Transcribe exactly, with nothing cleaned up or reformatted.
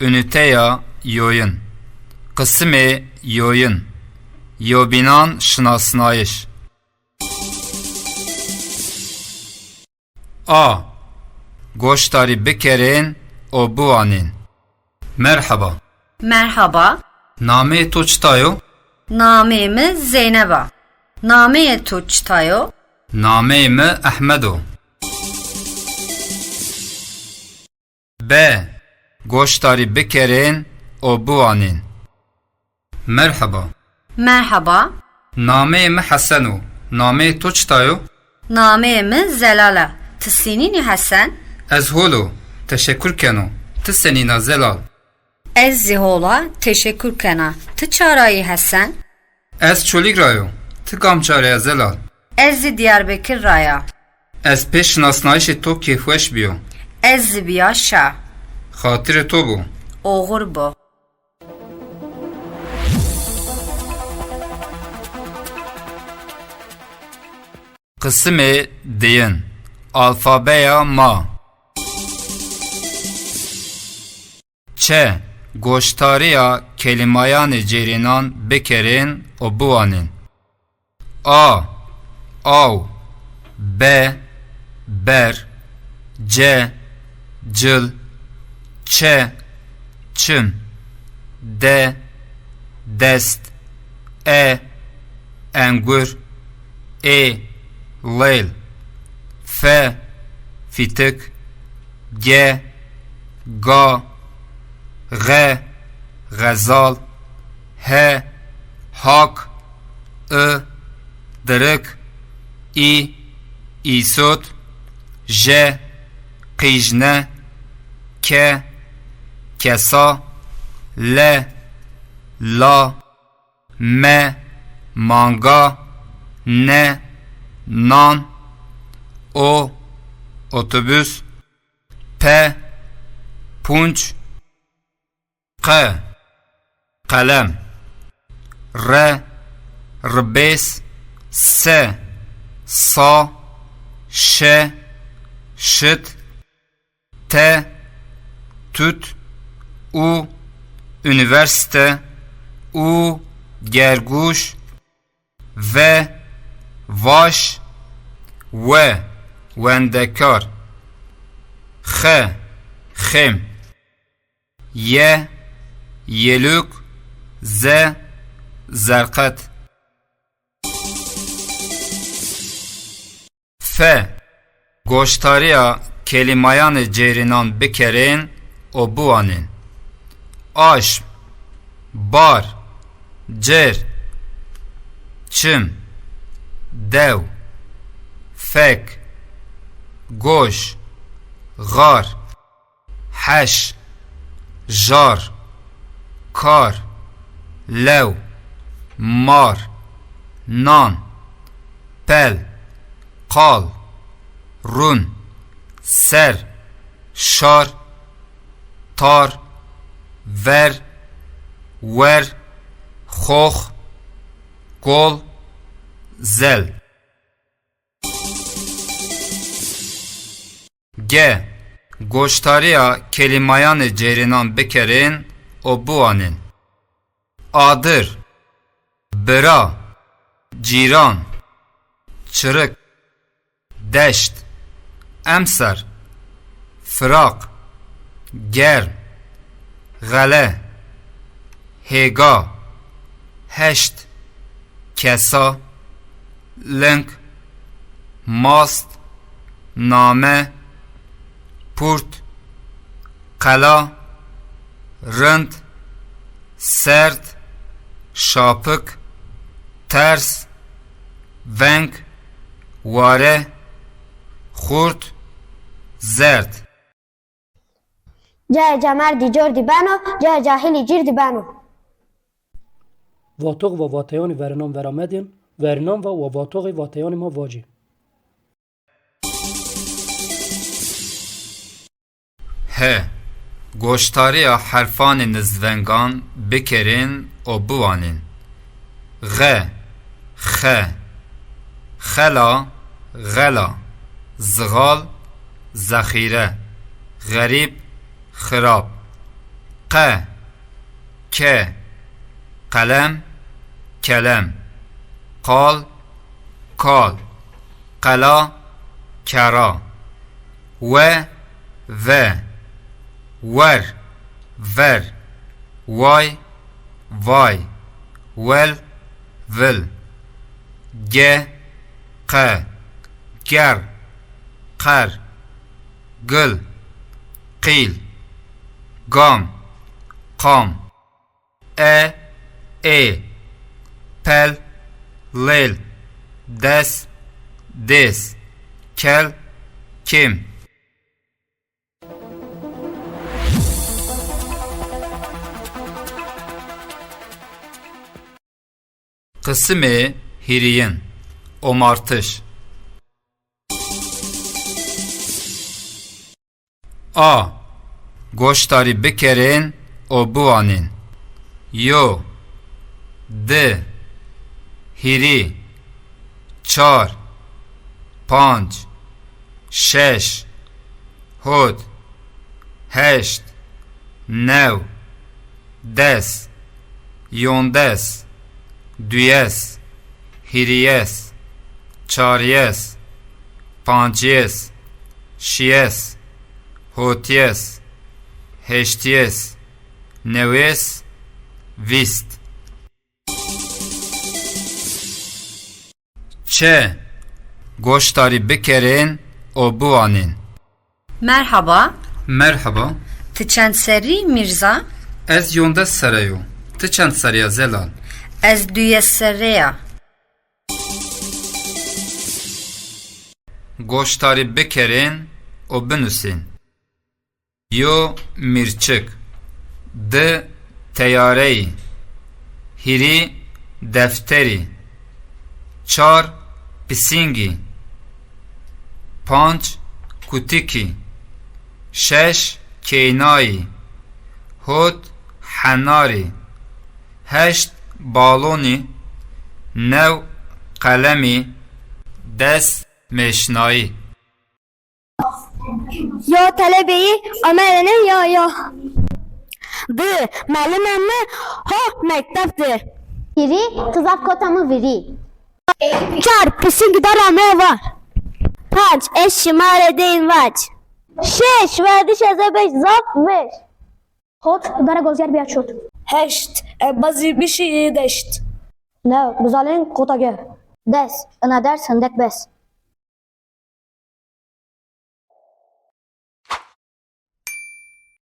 Unîteya yoyin. Qisimê yoyin. Yobînan şinasnayîş. A. Goşdarî bikerên û biwanên. Merheba. Merhaba. Nameyê to çita yo? Nameyê mi Zeynep a. Nameyê to çita yo? Nameyê mi Ehmed o. B. Goşdarî bikerên û biwanên. Merheba. Merheba. Nameyê mi Hesen o. Nameyê to çita yo? Nameyê mi Zelal a. Ti senîn î Hesen? Ez hol o. Teşekur keno. Ti senîn a Zelal? Ez zî hol a. Teşekur kena. Ti ça ra yî Hesen? Ez Çolîg ra yo. Ti kam ça ra ya Zelal? Ez zî Diyarbekir ra ya. Ez pê şinasnayîşê to kêfweş bîyo. Ez zî bîya şa. Xatirê to bo. Oxir bo. Qisimê diyin. Alfabeya ma. Ç. Goştarîya kelîmayanê cêrênan bikerên û biwanên. A. Aw. B. Ber. C. Cil. Ç. Çim. D. Dest. E. Engur. Ê. Leyl. F. Fîtik. G. Ga. Ğe. Ğezal. He. Hak. I. Dirik. İ. Îsot. Je. Qîjne. Ke. Kesa. Le. La. Me. Manga. Ne. Nan. O. Otobüs. Pe. Punç. Qe. Qelem. Re. Ribês. Se. Sa. Şe. Şit. Te. Tut. U. Unîversîte. U. Gerguş. Ve. Vaş. We. Wendekar. Xe. Xêm. Ye. Yeluk. Ze. Zerqet. Fe. Goştarîya kelîmayanê cêrînan bikerên û biwanên. Aşm. Bar. Cêr. Çim. Dew. Fek. Goş. Xar. Heş. Jar. Kar. Lew. Mar. Nan. Pel. Qal. Run. Ser. Şar. Tar. Ver. Wer. Xox. Gol. Zel. G. Goştarîya kelîmayanê cêrênan bikerên û biwanên. Adir. Bira. Cîran. Çirik. Deşt. Emser. Firaq. Germ. Xele. Hêga. Heşt. Kesa. Ling. Mast. Name. Purt. Qela. Rind. Serd. Şapik. Ters. Veng. Ware. Xurt. Zerd. Cayê camerdî cordî beno, cayê cahilî cîrdî beno. Vatox va vateyanê verênan veramedên, verênan va wa vatoxê vateyanê ma vacê. He. Goştarîya herfanê nizdvengan bikerên û biwanên. Xe, xe, xela, xela, zixal, zexîre, xerîb, xirab. Qe, ke, qelem, kelem, qal, kal, qela, kera, we, ve, wer, ver, way, vay, wel, vil, ge, qe, ger, qer, gil, qîl, gam, qam, e, ê, pel, lêl, des, dês, kel, kêm. Qisimê hîrîyin. Omartiş. A. Goşdarî bikerên û biwanên. Yo, di, hîrî, çar, panc, şeş, hot, heşt, new, des, yondes, duyes, hîrîyes, çarîyes, pancîyes, şîyes, hotîyes, heştîyes, newês, vîst. Çe. Goşdarî bikerên û biwanên. Merhaba. Merhaba. Ti çend serrî, Mîrza? Ez yondes serre yo. Ti çend serrî ya, Zelal? Ez duyes serre ya. Goşdarî bikerên û binusên. Yo mîrçik, di teyareyî, hîrî defterî, çar pisîngî, panc kutikî, şeş keynayî, hot henarî, heşt balonî, new qelemî, des mêşnayî. Yo telebeyî amerêne ya ya. Di, melime mi ho mekteb di. Hîrî, ti zaf kota mi vîrî. Çar, pisîngî dar ameye var. Panc, ez şima rê deyn vac. Şeş, werdiş ez ê bej zaf vêş. Hot, bere gozyer bîya çot. Heşt, embazî bişî deşt. New, bizalên kota ge. Des, ina ders hindek bes.